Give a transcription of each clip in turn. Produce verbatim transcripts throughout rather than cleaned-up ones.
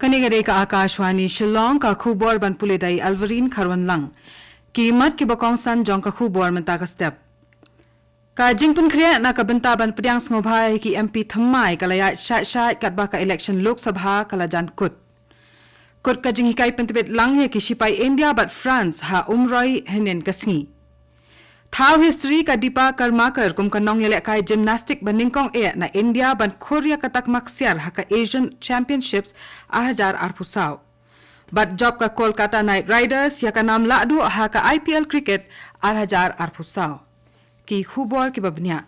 Kane ka dei ka Akashvani Shillong, ka khubor ban pule da i Alvarine Kharwanlang. Ki mat kiba kongsan jong ka khubor mynta ka step. Ka jingpynkhreh na ka bynta ban pdiang sngewbha ïa ki M P thymmai ka la ïaid shait shait katba ka election Lok Sabha ka la jan kut. Kut ka jinghikai pyntbit lang ïa ki shipai India bad France ha Umroi hynnin ka sngi. Thaw history ka Deepa Karmakar kum ka nongïalehkai gymnastic ba nyngkong eh na India ban khur ïa ka takma ksiar ha ka Asian Championships ar hajar arphew saw. Bad jop ka Kolkata Knight Riders ïa ka nam lahduh ha ka I P L cricket ar hajar arphew saw. Ki khubor kiba bniah.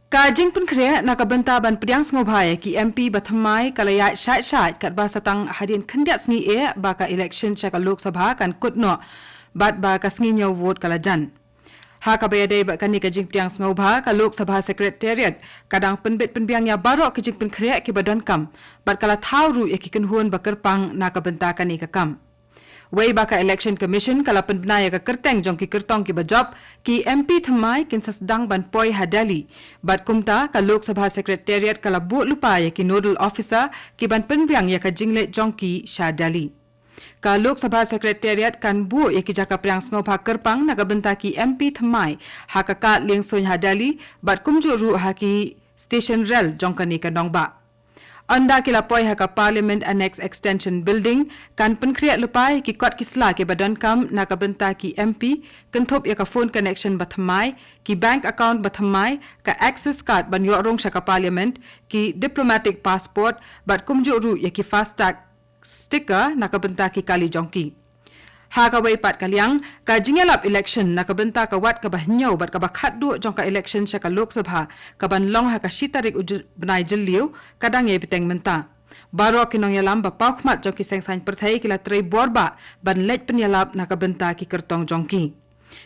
Ka jingpynkhreh na ka bynta ban pdiang sngewbha ïa ki M P ba thymmai ka la ïaid shait shait katba sa tang hadien khyndiat sngi eh ba ka election sha ka Lok Sabha kan kut noh bad ba ka sngi ñiew vote ka la jan. Ha kaba ïadei bad kane ka jingpdiang sngewbha, ka Lok Sabha Secretariat ka dang pynbit pynbiang ïa baroh ki jingpynkhreh kiba donkam bad ka la thaw ruh ïa ki kynhun ba kyrpang na ka bynta kane ka kam. Wei ba ka Election Commission ka la pynbna ïa ka kyrteng jong ki kyrtong kiba jop, ki M P thymmai kin sa sdang ban poi ha Delhi. Bad kumta ka Lok Sabha Secretariat ka la buh lypa ïa ki nodal officer ki ban pynbiang ïa ka jingleit jong ki sha Delhi. Ka Lok Sabha Secretariat kan buh ïa ki jaka pdiang sngewbha kyrpang na ka bynta ki M P thymmai ha ka kad liengsuiñ ha Delhi bad kumjuh ruh ha ki station rel jong kane ka nongbah. Ynda ki la poi ha ka Parliament Annex Extension Building, kan pynkhreh lypa ïa ki kot ki sla kiba donkam na ka bynta ki M P, kynthup ïa ka phone connection ba thymmai, ki bank account ba thymmai, ka access card ban ïoh rung sha ka Parliament, ki diplomatic passport bad kumjuh ruh ïa ki FASTag sticker na ka bynta ki kali jong ki. Ha kawei pat ka liang, ka jingïalap election na ka bynta ka wat kaba hynñiew bad kaba khatduh jong ka election sha ka Lok Sabha, kaban long ha ka shi tarik u Ju-, bnai Jylliew, ka dang ïai bteng mynta. Baroh ki nongïalam ba paw khmat jong ki seng saiñ pyrthei ki la trei bor bah ban leit pynïalap na ka bynta ki kyrtong jong ki.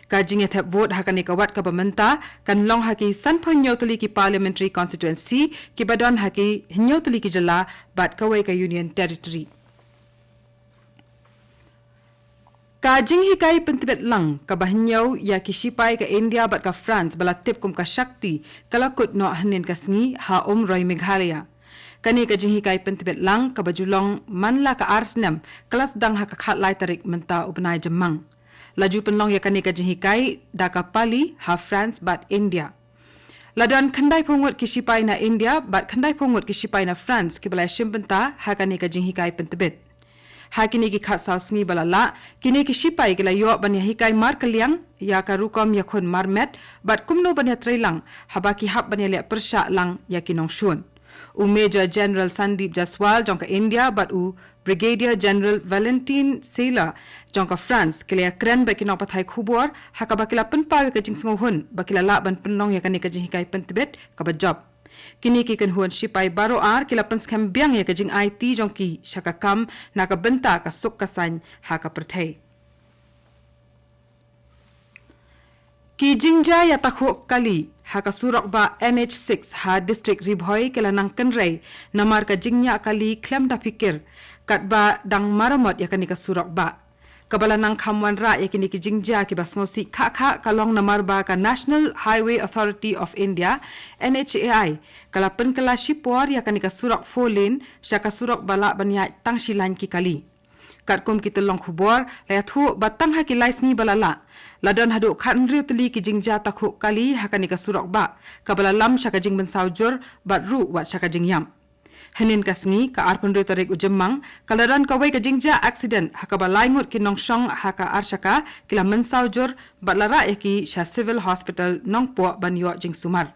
Ka jingïathep vote ha kane ka wat kaba mynta kan long ha ki sanphew hynñiew tylli ki parliamentary constituency kiba don ha ki hynñiew tylli ki jylla bad kawei ka Union Territory. Ka jinghikai pyntbit lang kaba hynñiew ïa ki shipai ka India bad ka France ba la tip kum ka Shakti ka la kut noh hynnin ka sngi ha Umroi, Meghalaya. Kane ka jinghikai pyntbit lang kaba ju long man la ka ar snem ka la sdang ha ka khatlai tarik mynta u bnai Jymmang. La ju pynlong ïa kane ka jinghikai da ka pali ha France bad India. La don khyndaiphew ngut ki shipai na India bad khyndaiphew ngut ki shipai na France kiba la shim bynta ha kane ka jinghikai pyntbit. Ha kine ki khatsaw sngi ba la lah, kine ki shipai ki la ïoh ban ïahikai markylliang ïa ka rukom ïakhun marmet bad kumno ban ïatreilang haba ki hap ban ïaleh pyrshah lang ïa ki nongshun. U Major General Sandeep Jaiswal jong ka India bad u Brigadier General Valentin Seller jong ka France ki la ïakren bad ki nongpathai khubor ha kaba ki la pynpaw ïa ka jingsngewhun ba ki la lah ban pynlong ïa kane ka jinghikai pyntbit kaba jop. Kine ki kynhun shipai baroh ar ki la pynskhem biang ïa ka jingaiti jong ki sha ka kam na ka bynta ka suk ka saiñ ha ka pyrthei. Ki jingjia ïatakhuh kali ha ka surok bah N H six ha district Ri Bhoi ki la nang kynrei namar ka jingñiah kali khlem da phikir katba dang maramot ïa kane ka surok bah. Kaba la nang kham wanrah ïa kine ki jingjia kiba sngewsih khah khah ka long namar ba ka National Highway Authority of India, N H A I, ka la pynkylla shipor ïa kane ka surok four lane sha ka surok ba lah ban ïaid tang shi lane ki kali. Katkum ki tyllong khubor la ïathuh ba tang ha ki lai sngi ba la lah, la don haduh khathynriew tylli ki jingjia takhuh kali ha kane ka surok bah, kaba la lam sha ka jingmynsaw jur bad ruh wat sha ka jingïap. Hynnin ka sngi, ka arphew hynriew tarik u Jymmang, ka la don kawei ka jingjia accident ha kaba lai ngut ki nongshong ha ka arshaka ki la mynsaw jur bad la rah ïa ki sha Civil Hospital Nongpoh ban ïoh jingsumar.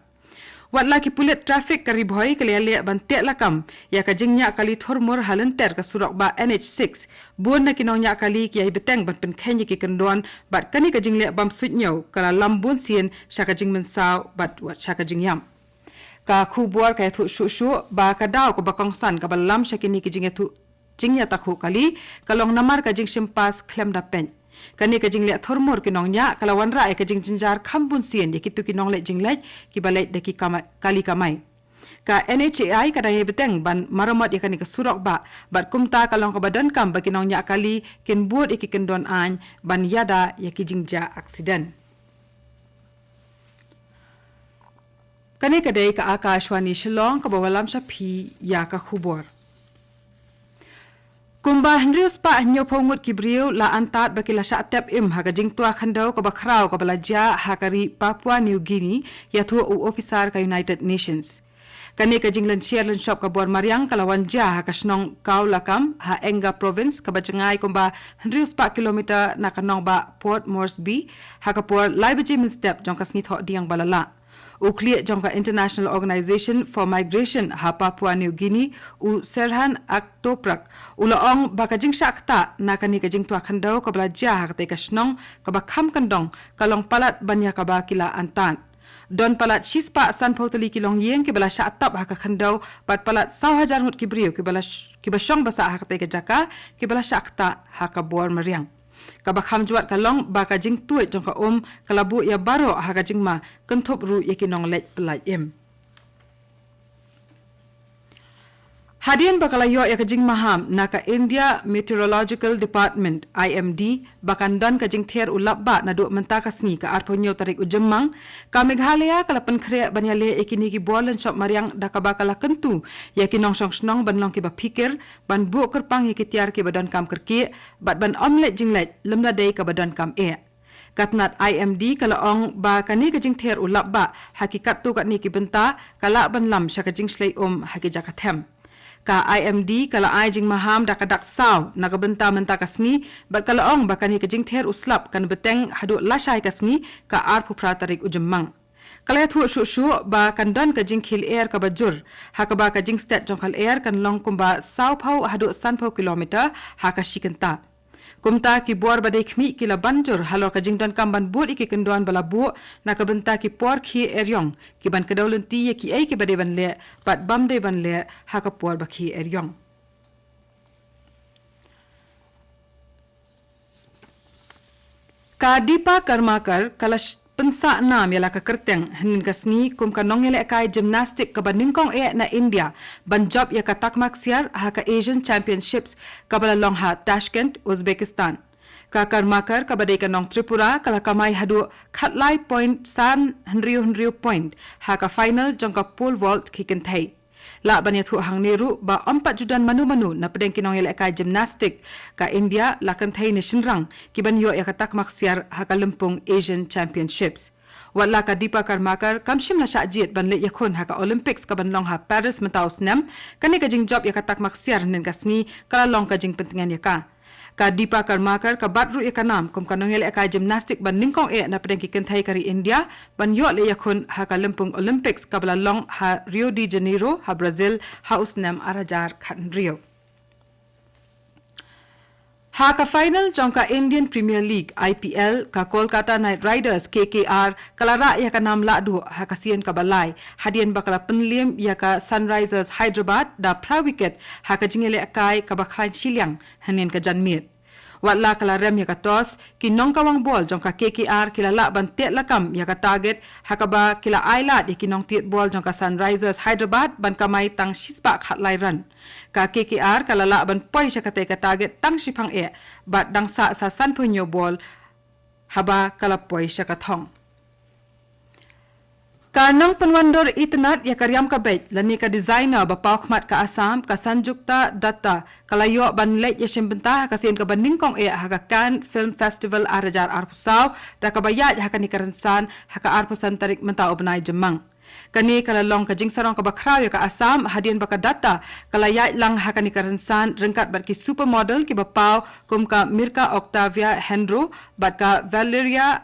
Wat la ki pulit traffic ka Ri Bhoi ki la ïaleh ban teh lakam ïa ka jingñiah kali thurmur ha lynter ka surok bah N H six, bun na ki nongñiah kali ki ïai bteng ban pynkheiñ ïa ki kyndon bad kane ka jingleh bam suidñiew ka la lam bun sien sha ka jingmynsaw bad wat sha ka jingïap. Ka khubor ka ïathuh shuh shuh ba ka daw kaba kongsan kaba lam sha kine ki jingïathuh jingïatakhuh kali ka long namar ka jingshim pass khlem da peit. Kane ka jingleh thurmur ki nongñiah ka la wanrah ïa ka jingjynjar kham bun sien ïa kito ki nongleit jingleit kiba leit da ki kama-, kali kamai. Ka N H A I ka dang ïai bteng ban maramot ïa kane ka surok bah bad kumta ka long kaba donkam ba ki nongñiah kali kin bud ïa ki kyndon aiñ ban ïada ïa ki jingjia accident. Kane ka dei ka Akashvani Shillong kaba wallam sha phi ïa ka khubor. Kumba hynriew spah hynñiew phew ngut ki briew la antad ba ki la shah tep im ha ka jingtwa khyndew kaba khraw kaba la jia ha ka ri Papua New Guinea, ïathuh u ophisar ka United Nations. Kane ka jinglynshar lynshop ka bor mariang ka la wan jia ha ka shnong Kaulakam ha Enga Province, kaba jngai kumba hynriew spah kilometer na ka nongbah Port Moresby, ha ka por lai baje mynstep jong ka sngi Thohdieng ba la lah. U khlieh jong ka International Organization for Migration ha Papua New Guinea, u Serhan Aktoprak, u la ong ba ka jingshah ktah na kane ka jingtwa khyndew kaba la jia ha katei ka shnong kaba kham kyndong ka long palat ban ïa kaba ki la antad. Don palat shispah sanphew tylli ki longïing kiba la shah tap ha ka khyndew, bad palat saw hajar ngut ki briew kiba la sh-, kiba shong ba sah ha katei ka jaka, kiba la shah ktah ha ka bor mariang. Kaba kham jwat ka long ba ka jingtuid jong ka um ka la buh ïa baroh ha ka jingma, kynthup ruh ïa ki nongleit pyllait im. Hadien ba ka la ïoh ïa ka jingmaham na ka India Meteorological Department, I M D, ba kan don ka jingther u lapbah naduh mynta ka sngi ka arphew hynñiew tarik u Jymmang, ka Meghalaya ka la pynkhreh ban ïaleh ïa kine ki bor lynshop mariang da kaba ka la kyntu ïa ki nongshong shnong ban long kiba phikir, ban buh kyrpang ïa ki tiar kiba donkam kyrkieh, bad ban ym leit jingleit lymda dei kaba donkam eh. Ka tnat I M D ka la ong ba kane ka jingther u lapbah ha ki katto katne ki bynta ka lah ban lam sha ka jingshlei um ha ki jaka them. Ka I M D ka la ai jingmaham da ka dak saw na ka bynta mynta ka sngi, bad ka la ong ba kane ka jingther u slap kan bteng haduh lashai ka sngi ka arphew phra tarik u Jymmang. Ka la ïathuh shuh shuh ba kan don ka jingkhih lyer kaba jur, ha kaba ka jingstet jong ka lyer kan long kumba sawphew haduh sanphew kilometer ha ka shi kynta. Kumta ki bor ba dei khmih ki la ban jur halor ka jingdonkam ban bud ïa ki kyndon ba la buh na ka bynta ki por khie eriong, ki ban kdew lynti ïa kiei kiba dei ban leh bad bym dei ban leh ha ka por ba khie eriong. Ka Deepa Karmakar ka la sh-, pynsah nam ïa la ka kyrteng hynnin ka sngi kum ka nongïalehkai gymnastic kaba nyngkong eh na India ban jop ïa ka takma ksiar ha ka Asian Championships kaba la long ha Tashkent, Uzbekistan. Ka Karmakar kaba dei ka nong Tripura ka la kamai haduh khatlai point san hynriew hynriew point ha ka final jong ka pole vault ki kynthei. Lah ban ïathuh hangne ruh ba ym pat ju don mano mano na pdeng ki nongïalehkai gymnastic ka India, la kynthei ne shynrang, ki ban ïoh ïa ka takma ksiar ha ka lympung Asian Championships. Wat la ka Deepa Karmakar kam shym la shah jied ban leit ïakhun ha ka Olympics ka ban long ha Paris mynta u snem, kane ka jingjop ïa ka takma ksiar hynnin ka sngi ka la long ka jingpyntngen ïa ka. Ka Deepa Karmakar ka bat ruh ïa ka nam kum ka nongïalehkai gymnastic ba nyngkong eh na pdeng ki kynthei ka ri India ban ïoh leit ïakhun ha ka lympung Olympics kaba la long ha Rio de Janeiro ha Brazil ha u snem ar hajar khathynriew. Ha ka final jong ka Indian Premier League, I P L, ka Kolkata Knight Riders, K K R, ka la rah ïa ka nam lahduh ha ka sien kaba lai hadien ba ka la pynliem ïa ka Sunrisers Hyderabad da phra wicket ha ka jingïalehkai kaba khlaiñ shiliang hynnin ka janmiet. Wat la ka la rem ïa ka toss, ki nongkawang bol jong ka K K R ki la lah ban teh lakam ïa ka target, ha kaba ki la ailad ïa ki nongtied bol jong ka Sunrisers Hyderabad ban kamai tang shispah khatlai run. Ka K K R ka la lah ban poi sha katei ka target tang shiphang eh, bad dang sah sa sanphew hynñiew bol haba ka la poi sha ka thong. Ka nongpynwandur itynnad ïa ka riam ka beit lane ka designer ba paw khmat ka Assam, ka Sanjukta Datta, ka la ïoh ban leit ïashim bynta ha ka sien kaba nyngkong eh ha ka Cannes Film Festival ar hajar arphew saw, da kaba ïaid ha kane ka rynsan ha ka arphew san tarik mynta u bnai Jymmang. Kane ka la long ka jingsarong kaba khraw ïa ka Assam hadien ba ka Datta ka la ïaid lang ha kane ka rynsan ryngkat bad ki supermodel kiba paw kum ka Mirka Octavia Hendro bad ka Valeria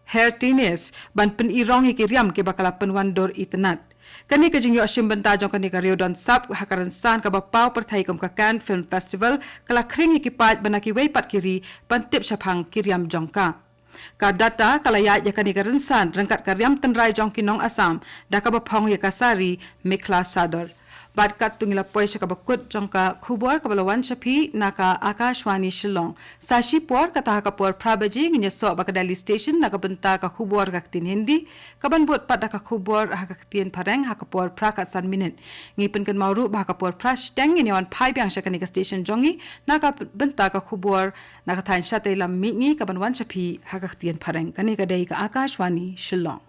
Hertines ban pynirong ïa ki riam kiba ka la pynwandur itynnad. Kane ka jingïoh shim bynta jong kane ka riewdon sap ha ka rynsan kaba paw pyrthei kum ka Cannes Film Festival ka la khring ïa ki paid ba na kiwei pat ki ri ban tip shaphang ki riam jong ka. Ka Datta ka la ïaid ïa kane ka rynsan ryngkat ka riam tynrai jong ki nong Assam da kaba phong ïa ka sari Mekhla Chador. Bad katto ngi la poi sha kaba kut jong ka khubor kaba la wan sha phi na ka Akashvani Shillong. Sa shipor, kata ha ka por phra baje ngin ïasoh bad ka Delhi Station na ka bynta ka khubor ha ka ktien Hindi, ka ban bud pat da ka khubor ha ka ktien Phareng ha ka por phra khatsan minit. Ngi pynkynmaw ruh ba ha ka por phra shiteng ngin ïawan phai biang sha kane ka station jong ngi na ka bynta ka khubor na ka thaiñ shatei lam mihngi ka ban wan sha phi ha ka ktien Phareng. Kane ka dei ka Akashvani Shillong.